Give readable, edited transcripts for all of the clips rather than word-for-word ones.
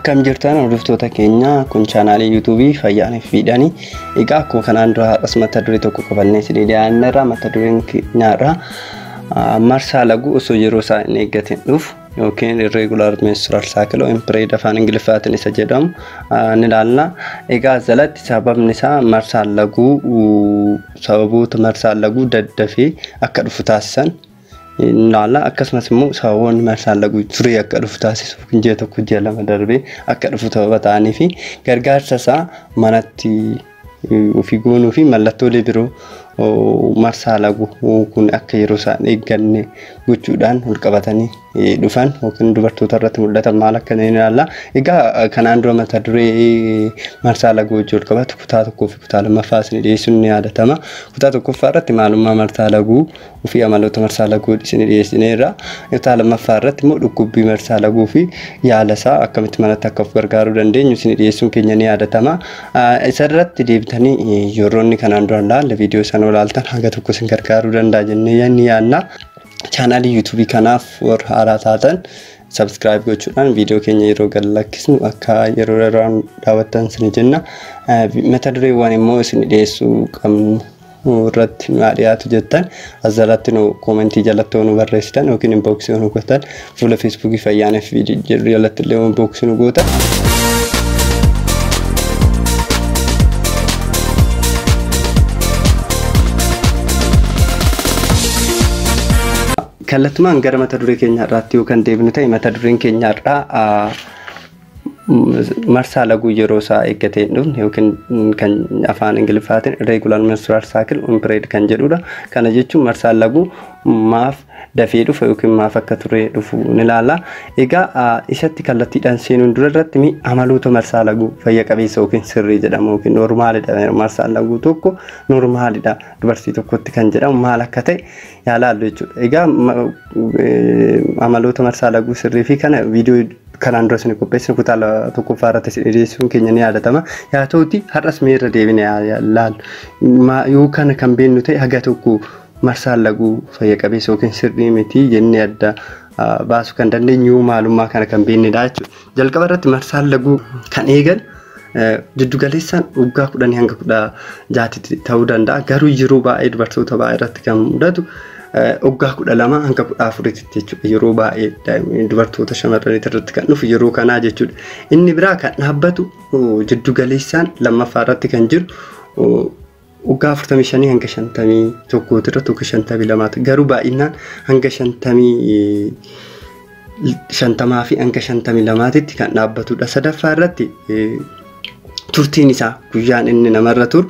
Akkam jirtan hordoftoota keenya, kun chaanaalii yuutuubii Fayyaan Fiidhani. Egaa akkuma kanaan dura har'as mata duree tokko qabannee isinii dhiyaanneerra. Mata dureen keenyarra marsaa laguu osoo yeroo isaa hin eeggatin dhufu yookiin irregular menstrual cycle in period afaan Ingiliffaatiin isa jedhamu ni ilaalla. Egaa jalatti sababni isaa marsaan laguu, sababoota marsaan laguu daddafee akka dhufu taasisan ilaalla. Akkasumas immoo sababoonni marsaan laguu turee akka dhufu taasisu, ji'a tokko ji'a lama darbee akka dhufu sababa ta'anii fi gargaarsa isaa manatti ofii goonuu fi mallattoolee biroo marsaa laguu kun akka yeroo isaan eegganne gochuudhaan wal qabatanii dhufan yookiin dubartoota irratti mul'atan maal akka ta'e ilaalla. Egaa kanaan dura mata duree marsaa laguu wajjin wal qabatu kutaa tokkoo fi kutaa lammaffaa isin dhiyeessuun ni yaadatama. Kutaa tokkoffaa irratti maalummaa marsaa laguu fi amaloota marsaa laguu isin dhiyeessineerra. Kutaa lammaffaa irratti immoo dhukkubbii marsaa laguu fi yaala isaa akkamitti manatti akka of gargaaruu dandeenyu isin dhiyeessuun keenya ni yaadatama. Isa irratti deebitanii yeroonni kanaan dura ilaalle viidiyoo sana ilaaltan haga tokko isin gargaaruu danda'a jennee ni yaadna. Chaanaalii yuutuubii kanaaf warra haaraa taatan subscribe gochuudhaan viidiyoo keenya yeroo gad lakkisnu akka yeroo yeroon daawwattan isin jenna. Mata dureewwan immoo isin dhiyeessuu qabnu irratti nu dhiyaatu jettan as jalatti nu koomentii jalatti nu barreessitan yookiin inboksii nu gootan, fuula feesbuukii Fayyaan fi jedhu jalatti illee inboksii nu gootan. Kallattumaan gara mata duree keenya irraatti yoo kan deebinu ta'e, mata dureen keenya irraa marsaa laguu yeroo isaa eeggatee hin dhufne yookiin kan afaan Ingiliffaatiin irregular menstrual cycle on period kan jedhudha. Kana jechuun marsaan laguu maaf dafee dhufa yookiin maaf akka turee dhufu ni ilaalla. Egaa isatti kallattiidhaan seenuun dura irratti amaloota marsaa laguu fayya qabeessa yookiin sirrii jedhamu yookiin noormaalidha. Marsaan laguu tokko noormaalidha dubartii tokkotti kan jedhamu maal akka ta'e yaalaallu jechuudha. Egaa amaloota marsaa laguu sirrii fi kana viidiyoo kanaan dura isin qopheessine kutaa tokkoffaa irratti isin dhiyeessuun keenya ni yaadatama. Yaa ta'uti har'as mee irra deebine ilaallu. Yoo kana kan beeknu ta'e haga tokko marsaan laguu fayya qabeessa yookiin sirrii miti jennee adda baasuu kan dandeenyu yoo maalummaa kana kan beeknedha jechuudha. Jalqaba irratti marsaan laguu kan eegan jiddugaleessaan waggaa 10 hanga 16tti ta'uu danda'a. Garuu yeroo baay'ee dubartoota baay'ee irratti kan mudatu waggaa 12 hanga 14tti jechuudha. Yeroo baay'ee dubartoota shamarranii irratti kan dhufu yeroo kanaa jechuudha. Inni biraa kan dhaabbatu jiddugaleessaan lammaffaa irratti kan jiru waggaa 45 hanga 51 irratti yookiin 52, garuu baay'inaan hanga 50 fi hanga 52tti kan dhaabbatudha. Sadaffaa irratti turtiin isaa, guyyaan inni namarra turu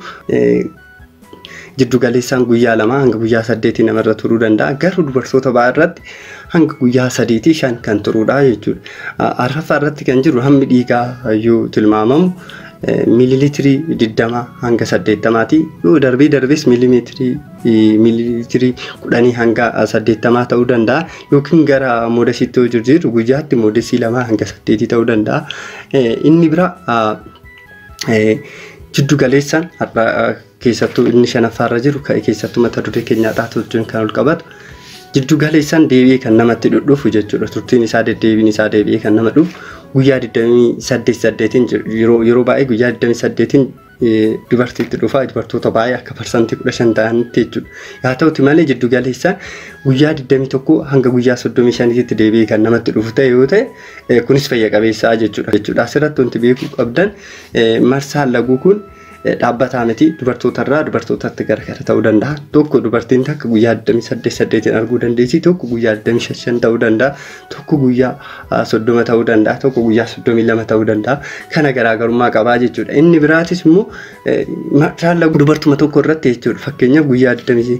jiddugaleessaan guyyaa 2 hanga guyyaa 8 namarra turuu danda'a. Garuu dubartoota baay'ee irratti hanga guyyaa 3 5 kan turudha jechuudha. Arfaffaa irratti kan jiru hammi dhiigaa yoo tilmaamamu miililiitirii 20 hanga 80ti. Yoo darbee darbees miililiitirii 10 hanga 80 ta'uu danda'a. Yookiin gara moodesiitti yoo jijjiirru guyyaatti moodesii 2 hanga 8 ta'uu danda'a. Inni bira jiddu galeessaan har'a keessattuu inni shanaffaarra jiru, keessattuu mata duree keenyaa wajjin kan ol qabatu, jiddu galeessaan deebi'ee kan namatti dhufu jechuudha. Turtiin isaa, deddeebiin isaa deebi'ee kan nama dhufu guyyaa 28 8, yeroo baay'ee guyyaa 28 dubartiitti dhufa, dubartoota baay'ee akka 15% ta'anitti jechuudha. Haa ta'uti malee jiddu galeessaan guyyaa 21 hanga guyyaa 35tti deebi'ee kan namatti dhufu ta'e yoo ta'e, kunis fayya qabeessaa jechuudha. Asirratti wanti beekuu qabdan marsaan laguu kun dhaabbataa miti, dubartootarraa dubartootatti garagara ta'uu danda'a. Tokko dubartiin takka guyyaa 28 8 arguu dandeessi, tokko guyyaa 25 ta'uu danda'a, tokko guyyaa 30 ta'uu danda'a, tokko guyyaa 32 ta'uu danda'a. Kana garaagarummaa qabaa jechuudha. Inni biraatis immoo marsaan laguu dubartuma tokko irratti jechuudha. Fakkeenyaaf guyyaa 28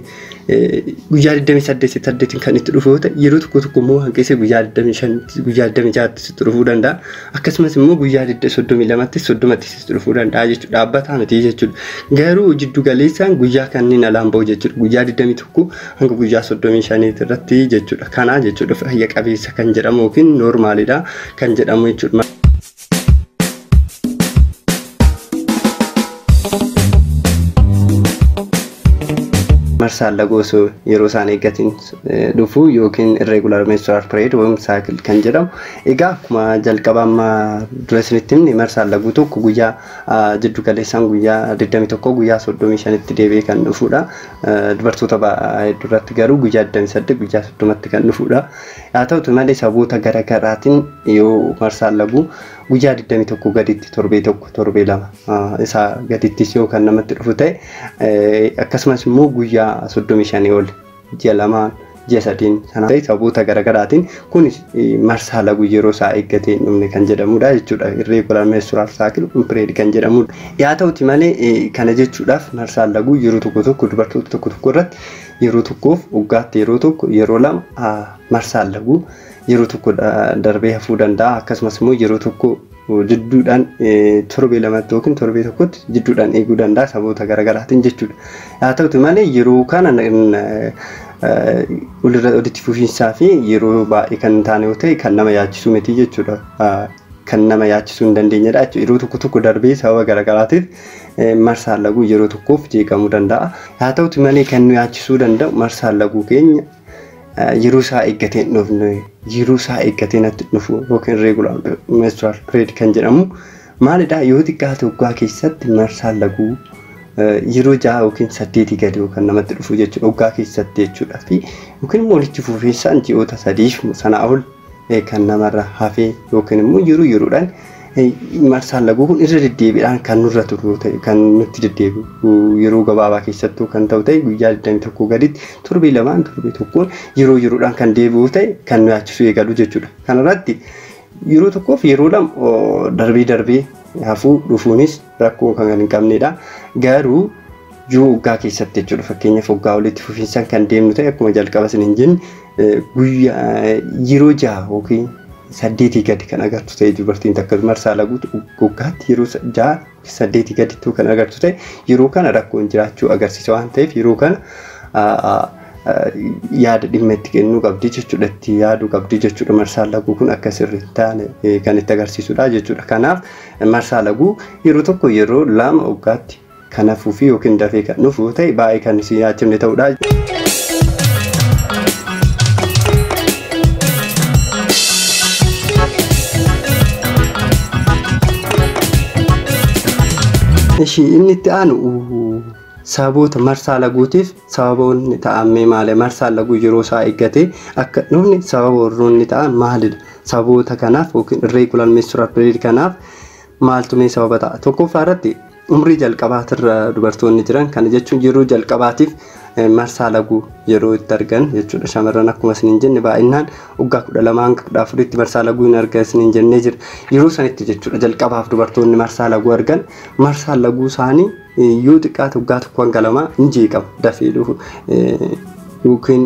8 kan itti dhufu yoo ta'e, yeroo tokko tokko immoo hanqisee guyyaa 25, guyyaa 26 sitti dhufuu danda'a. Akkasumas immoo guyyaa 32tti, 30tti sitti dhufuu danda'a jechuudha. Dhaabbataa miti jechuudha. Garuu jiddu galeessaan guyyaa kanneen alaan bahu jechuudha. Guyyaa 21 hanga guyyaa 35 irratti jechuudha. Kana jechuudha fayya qabeessa kan jedhamu yookiin noormaalidha kan jedhamu jechuudha. Marsaan laguu osoo yeroo isaan eeggatiin dhufu yookiin irregular menstrual period yookiin cycle kan jedhamu. Egaa akkuma jalqaba amma dura isinitti himne, marsaan laguu tokko guyyaa jiddu galeessaan guyyaa 21 guyyaa 35tti deebi'ee kan dhufudha. Dubartoota hedduu irratti garuu guyyaa 28 guyyaa 30tti kan dhufudha. Haa ta'utu malee sababoota garaagaraatiin yoo marsaan laguu guyyaa 21 gaditti, torbee tokko, torbee 2 isaa gadittis yoo kan namatti dhufu ta'e, akkasumas immoo guyyaa 35 ol, ji'a 2n, ji'a 3n sana ta'e, sababoota garaagaraatiin kun marsaa laguu yeroo isaa eeggatee hin dhumne kan jedhamudha jechuudha. Irregular menstrual cycle period kan jedhamudha. Haa ta'uti malee kana jechuudhaaf marsaan laguu yeroo tokko tokko dubartoota tokko tokko irratti yeroo tokkoof waggaatti yeroo tokko, yeroo 2 marsaan laguu yeroo tokko darbee hafuu danda'a. Akkasumas immoo yeroo tokko jidduudhaan torbee 2tti yookiin torbee tokkotti jidduudhaan eeguu danda'a sababoota garaagaraatiin jechuudha. Haa ta'uti malee yeroo kana walitti fufiinsaa fi yeroo baay'ee kan hin taane yoo ta'e kan nama yaachisuu miti jechuudha. Kan nama yaachisuu hin dandeenyedha jechuudha. Yeroo tokko tokko darbee sababa garaagaraatiif marsaan laguu yeroo tokkoof jeeqamuu danda'a. Haa ta'uti malee kan nu yaachisuu danda'u marsaan laguu keenya yeroo isaa eeggatee hin dhufne, yeroo isaa eeggatee natti dhufu yookiin irregular menstrual period kan jedhamu maalidha? Yoo xiqqaate waggaa keessatti marsaan laguu yeroo 6 yookiin 8 gadi yookaan namatti dhufu jechuudha waggaa keessatti jechuudha, fi yookiin immoo walitti fufiinsaan ji'oota 3f sanaa ol kan namarra hafee yookiin immoo yeroo yeroodhaan marsaan laguu kun irra deddeebiidhaan kan nurra turu ta'e, kan nutti deddeebi'u yeroo gabaabaa keessattuu kan ta'u ta'e, guyyaa 21 gaditti torbee 2n, torbee 1n yeroo yeroodhaan kan deebi'u ta'e kan nu yaachisuu eegalu jechuudha. Kanarratti yeroo tokkoof yeroo 2 darbee darbee hafuu dhufuunis rakkoo kan hin qabnedha. Garuu yoo waggaa keessatti jechuudha, fakkeenyaaf waggaa walitti fufiinsaan kan deemnu ta'e, akkuma jalqaba isin hin jenne, guyyaa yeroo 6 yookiin 8 gadi kan agartu ta'e, dubartiin takka marsaa laguutu waggaatti yeroo 6 8 gaditti kan agartu ta'e, yeroo kana rakkoon jiraachuu agarsiisa waan ta'eef yeroo kana yaada dhimma itti kennuu qabdi jechuudha, itti yaaduu qabdi jechuudha. Marsaan laguu kun akka sirrii taane kan itti agarsiisudha jechuudha. Kanaaf marsaa laguu yeroo tokko, yeroo 2 waggaatti kan hafuu fi yookiin dafee kan dhufu ta'e baay'ee kan isin yaachifne ta'udha. Ishii inni itti aanu sababoota marsaa laguutiif sababoonni ta'an mee maali? Marsaan laguu yeroo isaa eeggatee akka dhufne sababa warroonni ta'an maalidha? Sababoota kanaaf yookiin irregular menstrual period kanaaf maaltu mee sababa ta'a? Tokkoffaa irratti umrii jalqabaatirra dubartoonni jiran, kana jechuun yeroo jalqabaatiif marsaa laguu yeroo itti argan jechuudha. Shamarran akkuma isin hin jenne baay'inaan waggaa 12 hanga 14tti marsaa laguu hin argan isin hin jennee jira. Yeroo sanitti jechuudha jalqabaaf dubartoonni marsaa laguu argan, marsaan laguu isaanii yoo xiqqaate waggaa 1 hanga 2 hin jeeqamu, dafee dhufu yookiin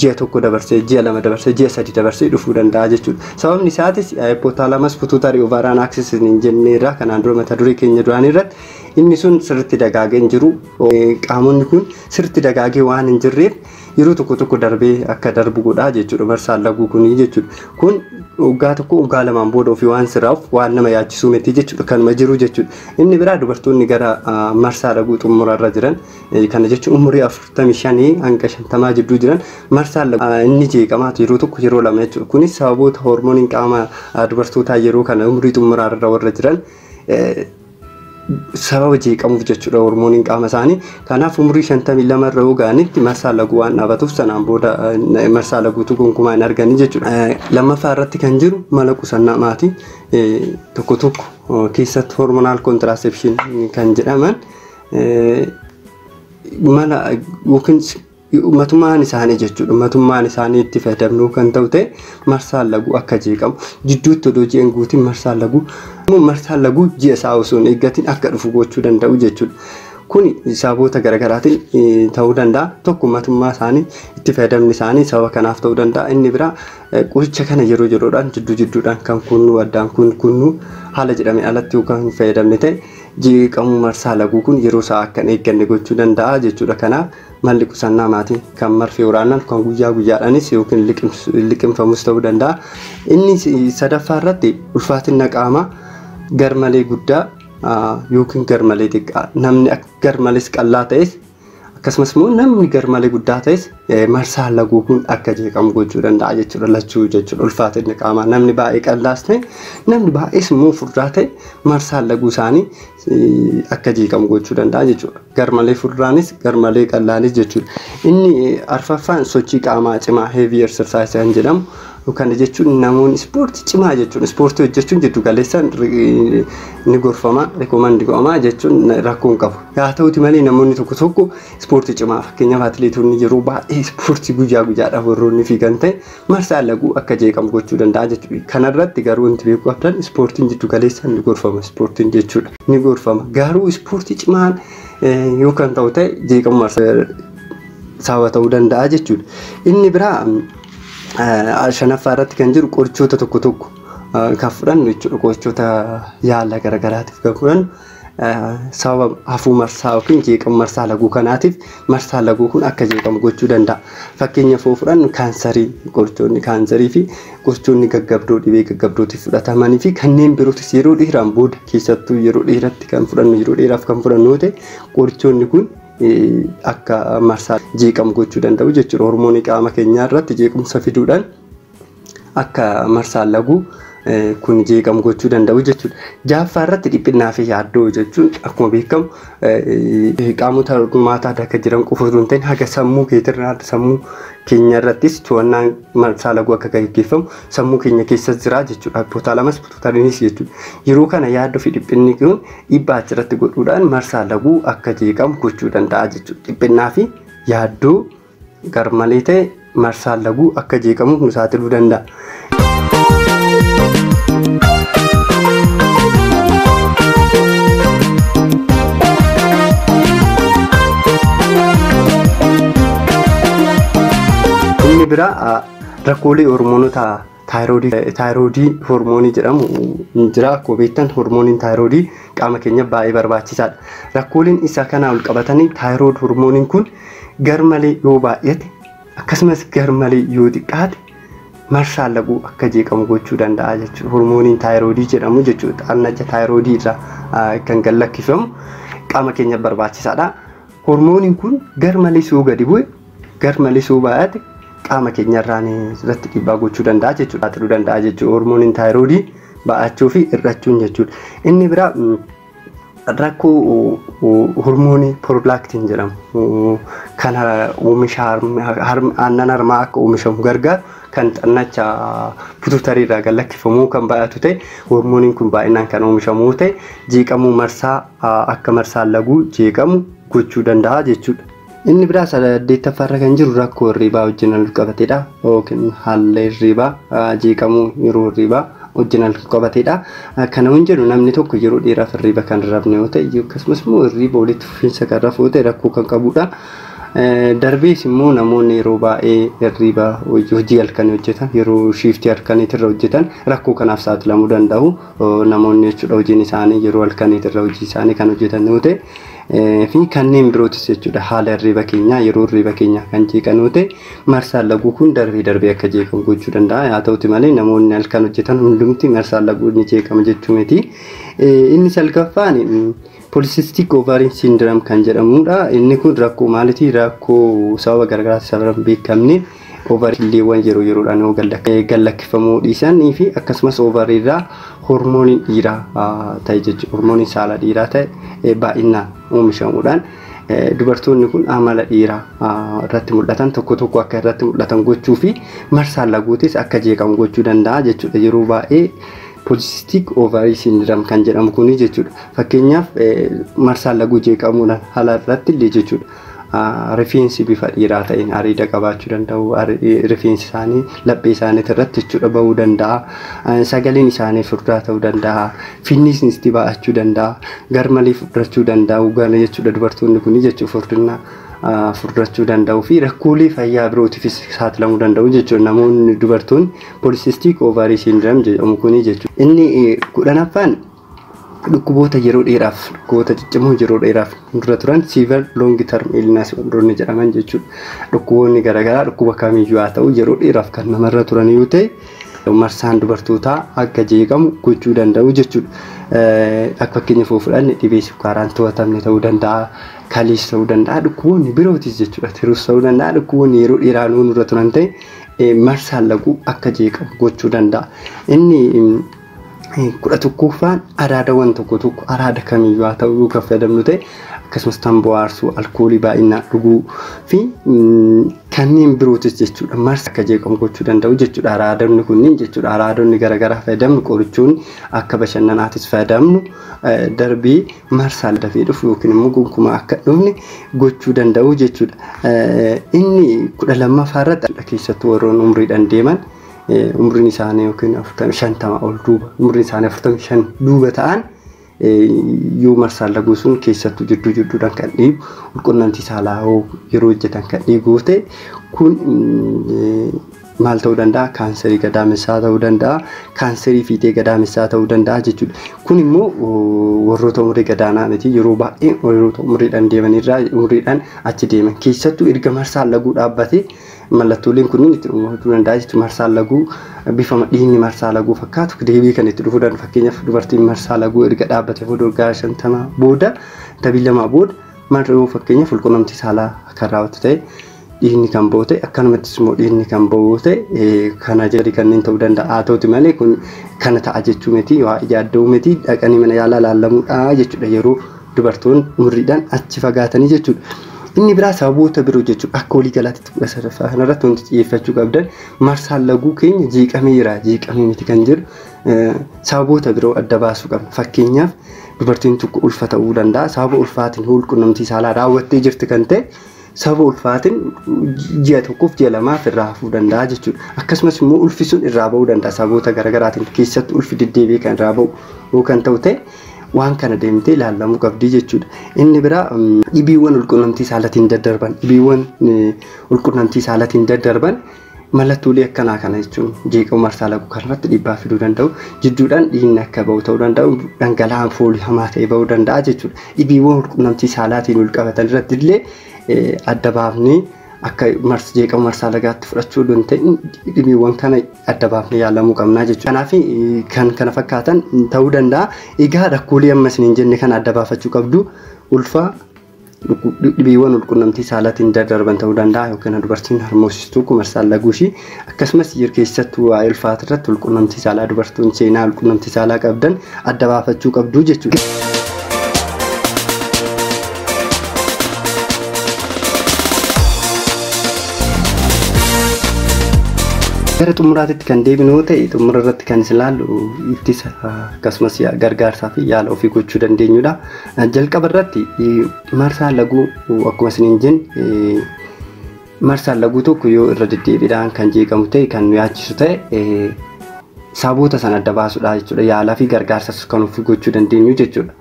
ji'a 1 dabarsee, ji'a 2 dabarsee, ji'a 3 dabarsee dhufuu danda'a jechuudha. Sababni isaatis hypothalamus pituitary ovarian axis hin jenneerra kanaan dura mata duree keenya duraanii irratti. Inni sun sirriitti dagaagee hin jiru. Qaamonni kun sirriitti dagaagee waan hin jirreef yeroo tokko tokko darbee akka darbu godhaa jechuudha marsaan laguu kunii jechuudha. Kun waggaa 1 waggaa 2n booda ofii waan sirraa'uuf waan nama yaachisuu miti jechuudha, kanuma jiru jechuudha. Inni biraa dubartoonni gara marsaa laguu xumurarra jiran, kana jechuun umurii 45 hanga 50 jidduu jiran, marsaan inni jeeqamaatu yeroo tokko, yeroo 2 jechuudha. Kunis sababoota hormooniin qaama dubartootaa yeroo kana umurii xumuraarra warra jiran sababa jeeqamuuf jechuudha hormooniin qaama isaanii. Kanaaf umurii 52 irra yoo ga'anitti marsaa laguu waan dhaabatuuf sanaan booda marsaa laguutu gonkumaa hin arganii jechuudha. Lammaffaa irratti kan jiru mala qusannaa maatii tokko tokko keessatti hormonal contraception kan jedhaman mala yookiin matummaan isaanii jechuudha. Matummaan isaanii itti fayyadamnu kan ta'u ta'e marsaan laguu akka jeeqamu, jidduutti odoo ji'an guutiin marsaan laguu ji'a isaa osoo hin eeggatin akka dhufu gochuu danda'u jechuudha. Kuni sababoota garaagaraatiin ta'uu danda'a. Tokko matummaa isaanii itti fayyadamni isaanii sababa kanaaf ta'uu danda'a. Inni biraa qoricha kana yeroo yeroodhaan jidduu jidduudhaan kan kunnuu addaan kun kunnuu haala jedhame alatti yookaan hin fayyadamne ta'e jeeqamuu marsaa laguu kun yeroo isaa akka hin eegganne gochuu danda'a jechuudha. Kanaaf malli qusannaa maatii kan marfee waraanaan kan guyyaa guyyaadhaanis yookiin liqimfamus ta'uu danda'a. Inni sadaffaa irratti ulfaatina qaamaa garmalee guddaa yookiin garmalee xiqqaa, namni garmalees qallaa ta'es Akkasumas immoo namni garmalee guddaa ta'es marsaan laguu kun akka jeeqamu gochuu danda'a jechuudha. Lachuu jechuudha ulfaatinni qaamaa namni baay'ee qal'aas ta'e namni baay'ees immoo furdaa ta'e marsaan laguu isaanii akka jeeqamu gochuu danda'a jechuudha. Garmalee furdaanis garmalee qal'aanis jechuudha. Inni arfaffaan sochii qaamaa cimaa heavy exercise kan jedhamu kana jechuun namoonni ispoortii cimaa jechuun ispoortii hojjechuun jiddu galeessaan ni gorfama recommend godhama jechuun rakkoo hin qabu. Haa ta'uti malee namoonni tokko tokko ispoortii cimaa fakkeenyaaf atileetonni yeroo baay'ee ispoortii guyyaa guyyaadhaaf warroonni fiigan ta'e marsaan laguu akka jeeqamu gochuu danda'a jechuudha. Kanarratti garuu wanti beekuu qabdan ispoortiin jiddu galeessaan ni gorfama ispoortiin jechuudha. Ni gorfama garuu ispoortii cimaan yoo kan ta'u ta'e jeeqamu marsaa sababa ta'uu danda'a jechuudha. Inni biraa shanaffaa irratti kan jiru qorichoota tokko tokko kan fudhannu jechuudha. Qorichoota yaala garaagaraatiif kan fudhannu sababa hafuu marsaa yookiin jeeqamu marsaa laguu kanaatiif marsaan laguu kun akka jeeqamu gochuu danda'a. Fakkeenyaaf yoo fudhannu kaansarii qorichoonni kaansarii fi qorichoonni gaggabdoo dhibee gaggabdootiif fudhatamanii fi kanneen birootis yeroo dheeraan booda keessattuu yeroo dheeratti kan fudhannu yeroo dheeraaf kan fudhannu yoo ta'e qorichoonni kun akka marsaa jeeqamu gochuu danda'u jechuudha. Hormoonii qaama keenyaa irratti jeequmsa fiduudhaan akka marsaan laguu kun jeeqamu gochuu danda'u jechuudha. Jaaffaa irratti dhiphinnaa fi yaaddoo jechuun akkuma beekamu qaamota hormaataa akka jiran qofa osoo hin ta'in haga sammuu keetirraa sammuu keenya irrattis to'annaan marsaa laguu akka gaggeeffamu sammuu keenya keessa jira jechuudha. Hypothalamus pituitariinis jechuudha. Yeroo kana yaaddoo fi dhiphinni kun dhiibbaa achirratti godhuudhaan marsaa laguu akka jeeqamu gochuu danda'a jechuudha. Dhiphinnaa fi yaaddoo garmalee ta'e marsaan laguu akka jeeqamuuf nu saaxiluu danda'a. Inni biraa rakkoolee hormoonota taayiroodii hormoonii jedhamu jira. Akkuma beektan hormooniin taayiroodii qaama keenya baay'ee barbaachisaadha. Rakkooleen isa kanaa ol qabatanii taayirood hormooniin kun garmalee yoo baay'ate akkasumas garmalee yoo xiqqaate marsaan laguu akka jeeqamu gochuu danda'a jechuudha. Hormooniin taayiroodii jedhamu jechuudha. Xannacha taayiroodii irraa kan gad lakkifamu qaama keenya barbaachisaadha. Hormooniin kun garmalee soo gadi bu'e garmalee soo baay'ate qaama keenya irraan irratti dhiibbaa gochuu danda'a jechuudha. Saaxiluu danda'a jechuudha. Hormooniin taayiroodii baay'achuu fi hir'achuun jechuudha. Inni biraa rakkoo hormoonii prolactin jedhamu kan oomisha aannan harmaa akka oomishamu gargaaru kan xannacha pituitarii irraa gad lakkifamu kan baay'atu ta'e hormooniin kun baay'inaan kan oomishamu ta'e jeeqamuu marsaa akka marsaan laguu jeeqamu gochuu danda'a jechuudha. Inni biraa saddeettaffaarra kan jiru rakkoo hirribaa wajjin wal qabatedha. Yookiin haala hirribaa jeeqamuu yeroo hirribaa wajjin wal qabatedha. Kana hin jedhu namni tokko yeroo dheeraaf hirriba kan rafne yoo ta'e akkasumas immoo hirriba walitti fufiinsa kan rafu yoo ta'e rakkoo kan qabudha. Darbees immoo namoonni yeroo baay'ee hirriba hojii halkanii hojjetan yeroo shiiftii halkaniitirra hojjetan rakkoo kanaaf saaxilamuu danda'u. Namoonni jechuudha hojiin isaanii yeroo halkaniitirra hojii isaanii kan hojjetan yoo ta'e fi kanneen birootis jechuudha haala hirriba keenyaa yeroo hirriba keenyaa kan jeeqan yoo ta'e marsaan laguu kun darbee darbee akka jeeqamu gochuu danda'a. Haa ta'uti malee namoonni halkan hojjetan hundumti marsaan laguu ni jeeqama jechuu miti. Inni salgaffaan polycystic ovarian syndrome kan jedhamudha. Inni kun rakkoo maaliiti? Rakkoo sababa garagaraatti sababa hin beekamne ovariileewwan yeroo yeroodhaan yoo gad lakkifamuu dhiisanii fi akkasumas ovariirraa hormooniin dhiiraa ta'e jechuudha. Hormooniin saala dhiiraa ta'e baay'inaan oomishamuudhaan dubartoonni kun amala dhiiraa irratti mul'atan tokko tokko akka irratti mul'atan gochuu fi marsaan laguutis akka jeeqamu gochuu danda'a jechuudha. Yeroo baay'ee polycystic ovary syndrome kan jedhamu kuni jechuudha. Fakkeenyaaf marsaan laguu jeeqamuudhaan haala irratti illee jechuudha. Rifeensi bifa dhiiraa ta'een areeda qabaachuu danda'u. Rifeensi isaanii laphee isaanii irratti jechuudha bahuu danda'a. Sagaleen isaanii furdaa ta'uu danda'a. Finnisnis itti baay'achuu danda'a. Garmalee furdachuu danda'u jechuudha dubartoonni kuni jechuudha furdina furdachuu danda'u fi rakkoolee fayyaa birootiifis saaxilamuu danda'u jechuudha. Namoonni dubartoonni polycystic ovary syndrome jedhamu kuni jechuudha. Inni kudhanaffaan dhukkuboota yeroo dheeraaf dhukkuboota ciccimoo yeroo dheeraaf dura turan severe long term illness warroonni jedhaman jechuudha. Dhukkuboonni garaagaraa dhukkuba kamiyyuu haa ta'u yeroo dheeraaf kan namarra turan yoo ta'e marsaan dubartootaa akka jeeqamu gochuu danda'u jechuudha. Akka fakkeenyaaf yoo fudhanne dhibee sukkaaraan to'atamne ta'uu danda'a. Kalees ta'uu danda'a, dhukkuboonni birootis jechuudha. Tiruus ta'uu danda'a, dhukkuboonni yeroo dheeraa nurra turan ta'e marsaan laguu akka jeeqamu gochuu danda'a. Inni 11ffaan araadawwan tokko tokko araada kamiyyuu haa ta'u yoo kan fayyadamnu ta'e akkasumas tamboo aarsuu, alkoolii baay'inaan dhuguu fi kanneen birootis jechuudha. Marsa akka jeeqamu gochuu danda'u jechuudha. Araadonni kunniin jechuudha. Araadonni garaagaraa fayyadamnu, qorichoonni akka bashannanaatis fayyadamnu darbii marsaa dafee dhufu yookiin immoo gonkumaa akka dhufne gochuu danda'u jechuudha. Inni 12ffaa irratti keessattuu warroonni umriidhaan deeman umriin isaanii yookiin 50 ol duuba umriin isaanii 45 duuba ta'an yoo marsaan laguu sun keessattuu jidduu jidduudhaan kan dhiibu walqunnamtii saalaa yeroo hojjetan kan dhiigu ta'e kun maal ta'uu danda'a? Kaanserii gadaamessaa ta'uu danda'a, kaanserii fiixee gadaamessaa ta'uu danda'a jechuudha. Kun immoo warroota umurii gadaanaa miti, yeroo baay'ee warroota umriidhaan deemanirraa umriidhaan achi deeman keessattuu erga marsaan laguu dhaabbatee mallattooleen kunniin itti dhufuu danda'a jechuudha. Marsaan laguu bifa dhiigni marsaa laguu fakkaatu deebii kan itti dhufuu danda'u. Fakkeenyaaf dubartiin marsaa laguu erga dhaabbatee booda waggaa 50 booda 52 booda marroo fakkeenyaaf walqunnamtii saalaa kan raawwatu ta'e dhiigni kan ba'u ta'e akkanumattis immoo dhiigni kan ba'u ta'e kana jedhi kanneen ta'uu danda'a. Haa ta'uti malee kun kana ta'a jechuu miti, waa yaadda'uu miti, dhaqanii mana yaalaa laallamuudha jechuudha yeroo dubartoonni umriidhaan achi fagaatanii jechuudha. Inni biraa sababoota biroo jechuudha. Akka walii galaatti 13ffaa kanarratti wanti xiyyeeffachuu qabdan marsaan laguu keenya jeeqameera jeeqamee miti kan jedhu sababoota biroo adda baasuu qabna. Fakkeenyaaf dubartiin tokko ulfa ta'uu danda'a. Sababa ulfaatiin walqunnamtii saalaa raawwattee jirti kan ta'e sababa ulfaatiin ji'a tokkoof ji'a lamaaf irraa hafuu danda'a jechuudha. Akkasumas immoo ulfi sun irraa ba'uu danda'a sababoota garaagaraatiin keessattuu ulfi deddeebi'ee kan irraa ba'u yoo kan ta'u ta'e waan kana deemtee ilaalamuu qabdi jechuudha. Inni biraa dhibeewwan walqunnamtii saalaatiin daddarban, dhibeewwan walqunnamtii saalaatiin daddarban mallattoolee akkanaa kana jechuun jeeqama marsaa laguu kanarratti dhiibbaa fiduu danda'u. Jidduudhaan dhiigni akka ba'u ta'uu danda'u, dhangala'aan foolii hamaa ta'e ba'uu danda'a jechuudha. Dhibeewwan walqunnamtii saalaatiin wal qabatan irratti illee adda baafnee akka jeeqama marsaa lagaatti fudhachuu danda'u dhibeewwan kana adda baafnee yaalamuu qabnaa jechuudha. Kanaaf kan kana fakkaatan ta'uu danda'a. Egaa rakkoolee amma isiniin jenne kana adda baafachuu qabdu. Ulfa, dhibeewwan walqunnamtii saalaatiin daddarban ta'uu danda'a yookiin dubartiin harmoosistuu marsaan laguu ishii akkasumas keessattuu waa'ee ulfaata irratti walqunnamtii saalaa dubartoonni seenaa walqunnamtii saalaa qabdan adda baafachuu qabdu jechuudha. Gara xumuraatitti kan deebinu yoo ta'e xumura irratti kan isin ilaallu ittisa akkasumas gargaarsaa fi yaala ofii gochuu dandeenyudha. Jalqaba irratti marsaan laguu akkuma isiniin jenne marsaan laguu tokko yoo irra deddeebiidhaan kan jeeqamu ta'e kan nu yaachisu ta'e sababoota sana adda baasuudha jechuudha. Yaalaa fi gargaarsas kan ofii gochuu dandeenyu jechuudha.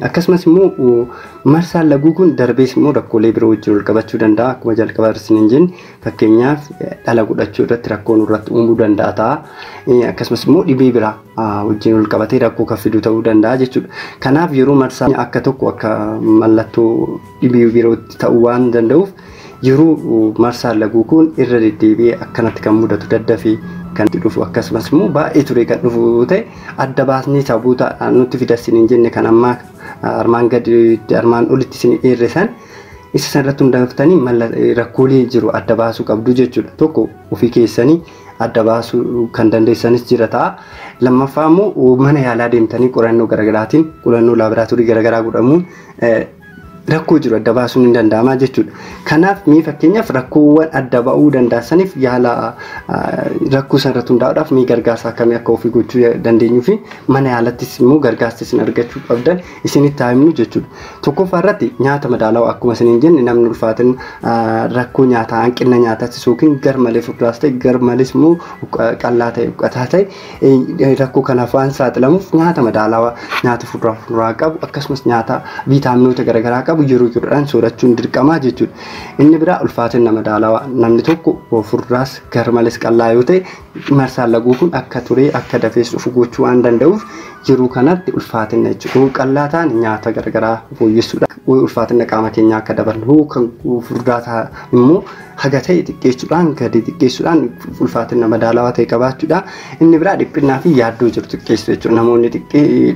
Akkasumas immoo marsaan laguu kun darbees immoo rakkoolee biroo wajjin wal qabachuu danda'a. Akkuma jalqaba isiniin jenne fakkeenyaaf dhala godhachuu irratti rakkoo nurratti uumuu danda'a ta'a. Akkasumas immoo dhibee biraa wajjin wal qabatee rakkoo kan fidu ta'uu danda'a jechuudha. Kanaaf yeroo marsaan akka tokko akka mallattoo dhibee birootti ta'uu waan danda'uuf yeroo marsaan laguu kun irra deddeebi'ee akkanatti kan mudatu daddafee kan dhufu akkasumas immoo baay'ee ture kan dhufu ta'e adda baasnee sababoota nutti fidas hin jenne kan ammaa armaan gaditti armaan olitti isin eerre san isa sanarratti hundaaftanii rakkoolee jiru adda baasuu qabdu jechuudha. Tokko ofii keessanii adda baasuu kan dandeessanis jira ta'a. Lammaffaa immoo mana yaalaa deemtanii qorannoo garaagaraatiin qorannoo laaboraatoorii garaagaraa godhamuun rakkoo jiru adda baasuun hin danda'ama jechuudha. Kanaaf mee fakkeenyaaf rakkoowwan adda ba'uu danda'aniif yaala rakkoo sanarratti hundaa'uudhaaf mee gargaarsa akkamii akka ofii gochuu dandeenyuu fi mana yaalattis immoo gargaarsa isin argachuu qabdan isinitti haa himnu jechuudha. Tokkoffaa irratti nyaata madaalawaa akkuma isiniin jenne namni ulfaatin rakkoo nyaataa hanqina nyaataas yookiin garmalee furdaas ta'e garmalees immoo qallaa ta'e uqqataa ta'e rakkoo kanaaf waan saaxilamuuf nyaata madaalawaa nyaata fuduraa fuduraa qabu akkasumas nyaata viitaaminoota garaagaraa qabu yeroo yeroodhaan soorachuun dirqamaa jechuudha. Inni biraa ulfaatina madaalawaa namni tokko furdaas garmalees qallaa yoo ta'e marsaan laguu kun akka turee akka dafees dhufu gochuu waan danda'uuf yeroo kanatti ulfaatina jechuudha. Qallaa ta'an nyaata garaagaraa fooyyessuudha. Ulfaatina qaama keenyaa akka dabalu kan furdaa ta'an immoo haga ta'e xiqqeessuudhaan gadi xiqqeessuudhaan ulfaatina madaalawaa ta'e qabaachuudha. Inni biraa dhiphinnaa fi yaaddoo jiru xiqqeessu jechuudha. Namoonni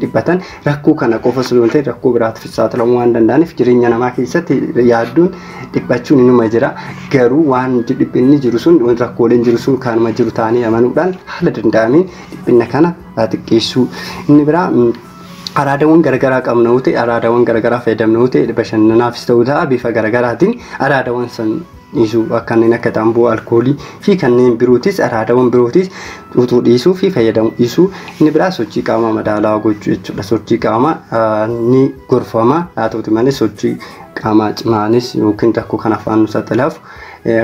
dhiphatan rakkoo kana qofa osoo hin ta'in rakkoo biraatiif saaxilamuu waan danda'aniif jireenya namaa keessatti yaaddoon dhiphachuun inuma jira. Garuu waan dhiphinni jiru sun rakkooleen jiru sun kanuma jiru ta'anii amanuudhaan haala danda'ameen dhiphinna kana xiqqeessuu. Inni biraa araadawwan garagaraa qabna yoo ta'e araadawwan garagaraa fayyadamna yoo ta'e bashannanaafis ta'uu ta'a bifa garagaraatiin araadawwan san dhiisuu kanneen akka tamboo alkoolii fi kanneen birootis araadawwan birootis utuu dhiisuu fi fayyadamuu dhiisuu. Inni biraa sochii qaamaa madaalawaa gochuu jechuudha. Sochii qaamaa ni gorfama haa ta'uti malee sochii qaamaa cimaanis yookiin rakkoo kanaaf waan nu saaxilaaf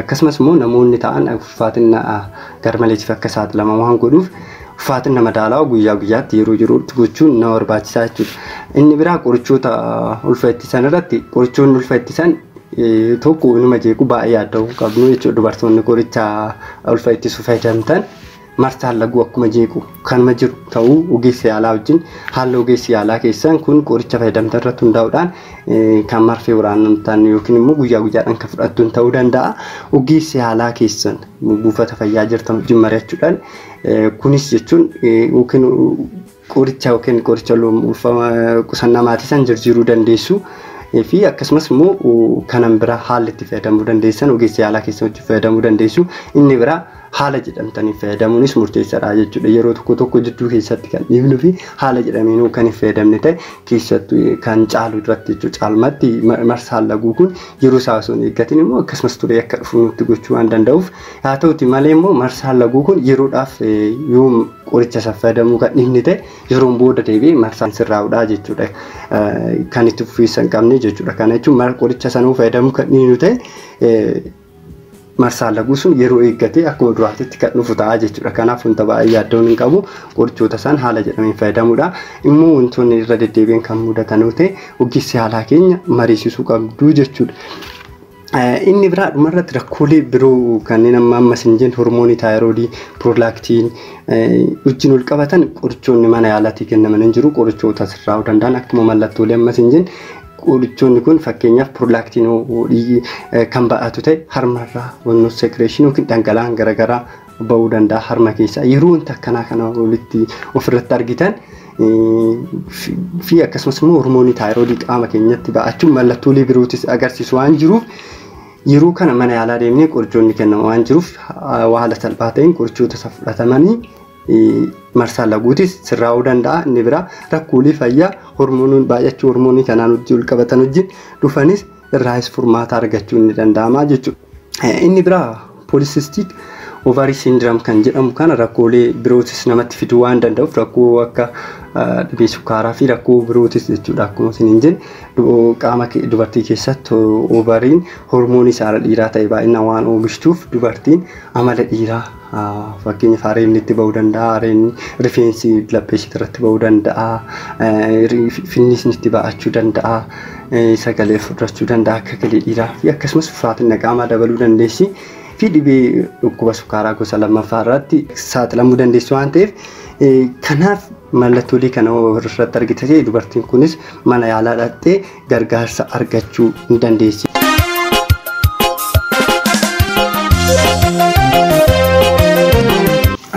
akkasumas immoo namoonni ta'an ulfaatina garmaleetiif akka saaxilaman waan godhuuf ulfaatina madaalawaa guyyaa guyyaatti yeroo yerootti gochuun nama barbaachisaa jechuudha. Inni biraa qorichoota ulfa ittisan irratti qorichoonni ulfa ittisan tokko inuma jeequ baay'ee yaadda'uu qabnu jechuudha. Dubartoonni qoricha ulfa ittisu fayyadamtan marsaan laguu akkuma jeequ kanuma jiru ta'uu ogeessa yaalaa wajjin haala ogeessi yaalaa keessan kun qoricha fayyadamtan irratti hundaa'uudhaan kan marfee waraanamtan yookiin immoo guyyaa guyyaadhaan kan fudhattuun ta'uu danda'a. Ogeessa yaalaa keessan buufata fayyaa jirtan wajjin mari'achuudhaan kunis jechuun yookiin qoricha yookiin qoricha qusannaa maatii san jijjiiruu dandeessu. Fi akkasumas immoo kanan biraa haala itti fayyadamuu dandeessan ogeessa yaalaa keessan wajjin fayyadamuu dandeessu. Inni biraa haala jedhamtaniin fayyadamuunis murteessaadha jechuudha. Yeroo tokko tokko jidduu keessatti kan dhiifnuu fi haala jedhameen kan hin fayyadamne ta'e keessattuu kan caalu irratti jechuudha. Caalmatti marsaan laguu kun yeroo isaa osoo hin eeggatin immoo akkasumas turee akka dhufu nutti gochuu waan danda'uuf haa ta'uti malee immoo marsaan laguu kun yeroodhaaf yoo qoricha isa fayyadamuu kan dhiifne ta'e yeroon booda deebi'ee marsaan sirraa'uudha jechuudha. Kan itti fufiinsa hin qabne jechuudha. Kana jechuun qoricha sanuu fayyadamuu kan dhiifnu ta'e marsaan laguu sun yeroo eeggatee akkuma duraatitti kan dhufu ta'a jechuudha. Kanaaf wanta baay'ee yaaddoon hin qabu qorichoota isaan haala jedhameen fayyadamuudha. Immoo wantoonni irra deddeebiin kan mudatan yoo ta'e ogeessa yaalaa keenya mariisisuu qabdu jechuudha. Inni biraa dhumarratti rakkoolee biroo kanneen amma ammas hin jenne hormoonii taayiroodii, piroolaaktiin wajjin wal qabatan qorichoonni mana yaalaatii kennaman hin jiru. Qorichoota sirraa'uu danda'an akkuma mallattoolee ammas hin jenne qorichoonni kun fakkeenyaaf piroolaaktiin kan ba'atu ta'e harmarraa wannoo sekireeshinii yookiin dhangala'aan garaagaraa ba'uu danda'a harma keessaa. Yeroo wanta akkanaa kana walitti ofirratti argitan fi akkasumas immoo hormoonii taayiroodii qaama keenyatti ba'achuun mallattoolee birootis agarsiisu waan jiruuf yeroo kana mana yaalaa deemnee qorichoonni kennamu waan jiruuf haala salphaa ta'een qorichoota isa fudhatamanii marsaan laguutis sirraa'uu danda'a. Inni biraa rakkoolee fayyaa hormooniin baay'achuu hormoonii kanaan wajjin wal qabatan wajjin dhufanis irraayis furmaata argachuun ni danda'ama jechuudha. Inni biraa polycystic ovary syndrome kan jedhamu kana rakkoolee birootis namatti fiduu waan danda'uuf rakkoo akka dhibee sukkaaraa fi rakkoo birootis jechuudha. Akkuma isin hin jenne qaama dubartii keessatti ovariin hormoonii saala dhiiraa ta'e baay'inaan waan oomishtuuf dubartiin amala dhiiraa fakkeenyaaf harreen itti ba'uu danda'a, harreen rifeensi laphee ishee irratti ba'uu danda'a, finnisni itti ba'achuu danda'a, sagalee fudhachuu danda'a akka galee dhiiraa fi akkasumas ulfaatina qaamaa dabaluu dandeessi. Fi dhibee dhukkuba sukkaaraa gosa lammaffaa irratti saaxilamuu dandeessu waan ta'eef kanaaf mallattoolee kana irratti argite dubartiin kunis mana yaalaa dhaqxee gargaarsa argachuu ni dandeessi.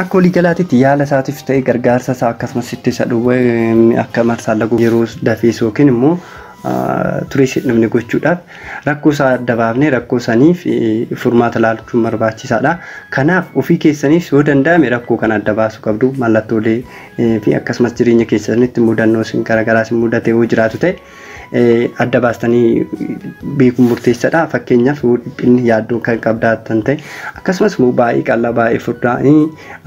Akka waliigalaatitti yaala isaatiif ta'e gargaarsa isaa akkasumas ittisa dhukkuba akka marsaan laguu yeroo dafees yookiin immoo turee hin dhumne gochuudhaaf rakkoo isaa adda baafnee rakkoo saniif furmaata laachuun barbaachisaadha. Kanaaf ofii keessaniif yoo danda'ame rakkoo kana adda baasuu qabdu mallattoolee fi akkasumas jireenya keessanitti mudannoo isin garaagaraa isin mudate yoo jiraatu ta'e adda baastanii beekuun murteessaadha. Fakkeenyaaf yoo dhiphinni yaaddoo kan qabdaatan ta'e akkasumas immoo baay'ee qal'aa baay'ee furdaa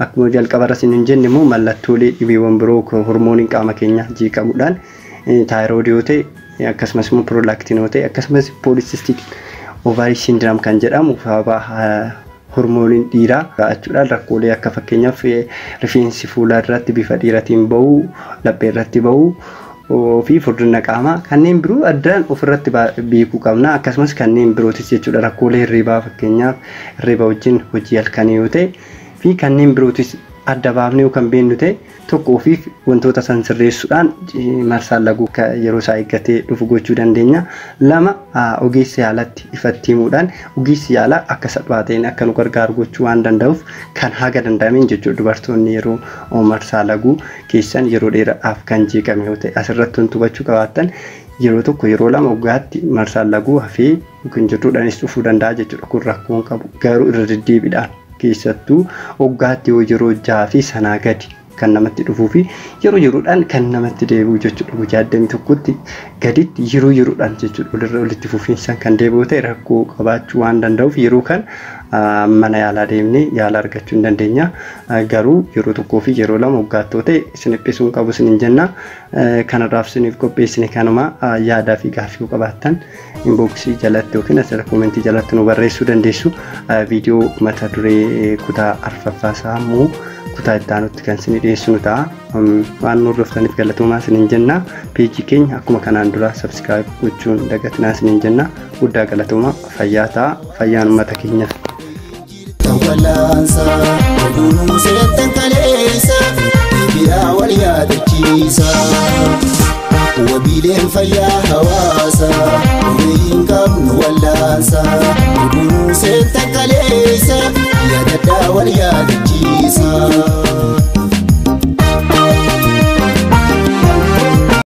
akkuma jalqaba irra isin hin jenne immoo mallattoolee dhibeewwan biroo hormooniin qaama keenya jeeqamuudhaan taayiroodii yoo ta'e akkasumas immoo piroolaaktiin yoo ta'e akkasumas polycystic ovary syndrome kan jedhamu sababa hormooniin dhiiraa ba'achuudhaan rakkoolee akka fakkeenyaaf rifeensi fuula irratti bifa dhiiratiin ba'uu, laphee irratti ba'uu fi furdina qaamaa kanneen biroo addaan ofirratti beekuu qabna. Akkasumas kanneen birootis jechuudha rakkoolee hirribaa fakkeenyaaf hirriba wajjin hojii halkanii yoo ta'e fi kanneen birootis adda baafnee kan beeknu ta'e, tokko ofiif wantoota san sirreessuudhaan marsaan laguu yeroo isaa eeggatee dhufu gochuu dandeenya. Lama, ogeessa yaalatti ifatti himuudhaan ogeessi yaalaa akka salphaa ta'een akka nu gargaaru gochuu waan danda'uuf, kan haga danda'ameen jechuudha, dubartoonni yeroo marsaa laguu keessan yeroo dheeraadhaaf kan jeeqame yoo ta'e, asirratti wanti hubachuu qabaattan yeroo tokko yeroo lama waggaatti marsaan laguu hafee yookiin jedhuudhaanis dhufuu danda'a jechuudha. Kun rakkoo hin qabu. Garuu irra deddeebiidhaan, keessattuu waggaatti yoo yeroo 6 fi sanaa gadi kan namatti dhufuu fi yeroo yeroodhaan kan namatti deebi'u jechuudha. Guyyaa 21tti gaditti yeroo yeroodhaan jechuudha, walirra walitti fufiinsaan kan deebi'u ta'e rakkoo qabaachuu waan danda'uuf, yeroo kan mana yaalaa deemnee yaala argachuu hin dandeenya. Garuu yeroo tokkoo fi yeroo lama waggaatti ta'e isin dhiphisuu hin qabu isin jenna. Kanarraaf isiniif qopheessine kanuma. Yaadaa fi gaaffii qabaattan inboxii jalatti yookiin asirra commentii jalatti nu barreessuu dandeessu. Viidiyoo mata duree kutaa arfaffaa isaa immoo kutaa itti aanutti kan isin dhiyeessinu ta'a. Waan nu hordoftaniif galatoomaa isiniin jenna. Peejii keenya akkuma kanaan dura subscribe gochuun dagatinaa isiniin jenna. Guddaa galatoomaa, fayyaa ta'a. Fayyaan uummata keenyaaf. Wallaansa oduun seettan kaleessa dhibiraa wal yaadachiisa. Wabiileen fayyaa hawaasa ogeeyyiin qabnu wallaansa oduun seettan kaleessa yaadaddaa wal yaadachiisa.